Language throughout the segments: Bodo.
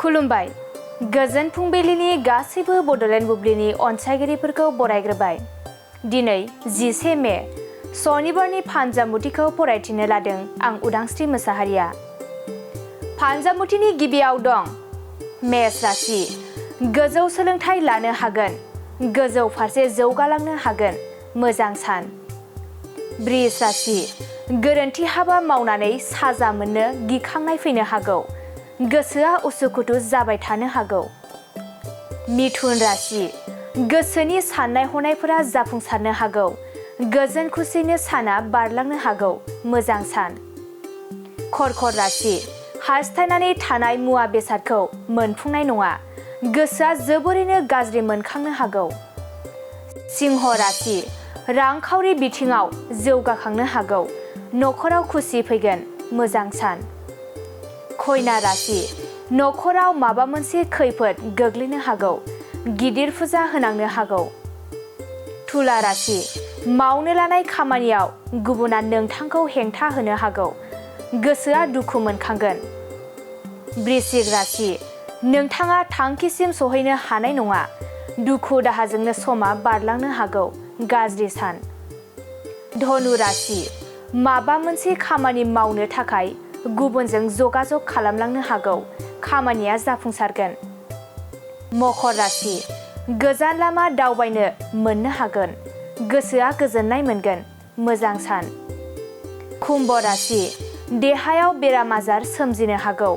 खुलुमबाय। गोजोन फुंबिलिनि गासैबो बड'लेण्ड बुब्लिनि अनसायगिरिफोरखौ बरायग्रोबाय। दिनै 10 मे सनिबारनि फानजामुथिखौ फरायथिनो लादों आं उदांस्रि मोसाहारिया। फानजामुथिनि गिबियाव दं मेष राशि। गोजौ सोलोंथाइ लानो हागोन, गोजौ फारसे जौगालांनो हागोन, मोजां सान। बृष राशि। गोरोन्थि हाबा मावनानै साजा मोननो गिखांनाय फैनो हागौ, गोसोआ उसुखुथु जाबाय थानो हागौ। मिथुन राशि। गोसोनि साननाय हनायफोरा जाफुंसारनो हागौ, गोजोन खुसिनो साना बारलांनो हागौ, मोजां सान। कर्कट राशि। हास्थायनानै थानाय मुवा बेसादखौ मोनफुंनाय नङा, गोसोआ जोबोरैनो गाज्रि मोनखांनो हागौ। सिंह राशि। रांखावरि बिथिङाव जौगाखांनो हागौ, नखराव खुसि फैगोन, मोजां सान। कन्या राशि। नखराव माबा मोनसे खैफोद गोग्लैनो हागौ, गिदिर फुजा होनांनो हागौ। तुला राशि। मावनो लानाय खामानियाव गुबुना नोंथांखौ हेंथा होनो हागौ, गोसोआ दुखु मोनखांगोन। वृश्चिक राशि। नोंथाङा थांखिसिम सहैनो हानाय नङा, दुखु दाहाजोंनो समा बारलांनो हागौ, गाज्रि सान। धनु राशि। माबा मोनसे खामानि मावनो थाखाय गुबुनजों जगाजग खालामलांनो हागौ, खामानिया जाफुंसारगोन। मकर राशि। गोजान लामा दावबायनो मोननो हागोन, गोसोआ गोजोननाय मोनगोन, मोजां सान। कुम्भ राशि। देहायाव बेराम आजार सोमजिनो हागौ,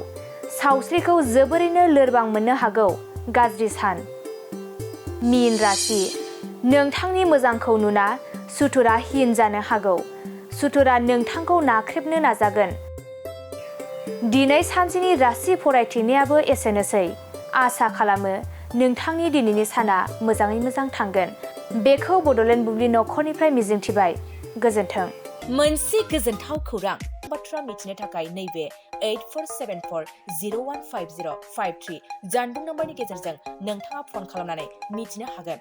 सावस्रिखौ जोबोरैनो लोरबां मोननो हागौ, गाज्रि सान। मीन राशि। नोंथांनि मोजांखौ नुना सुथुरा हिन जानो हागौ, सुथुरा नोंथांखौ नाख्रेबनो नाजागोन। दिनै सानसेनि राशि फरायथिनायाबो एसेनोसै। आसा खालामो नोंथांनि दिनैनि साना मोजाङै मोजां थांगोन। बेखौ बड'लेण्ड बुब्लि नखरनिफ्राय मिजिंथिबाय। गोजोन्थों। मोनसे गोजोनथाव खौरां बाथ्रा मिथिनो थाखाय नैबे 8474015053 जानबुं नम्बरनि गेजेरजों नोंथाङा फन खालामनानै मिथिनो हागोन।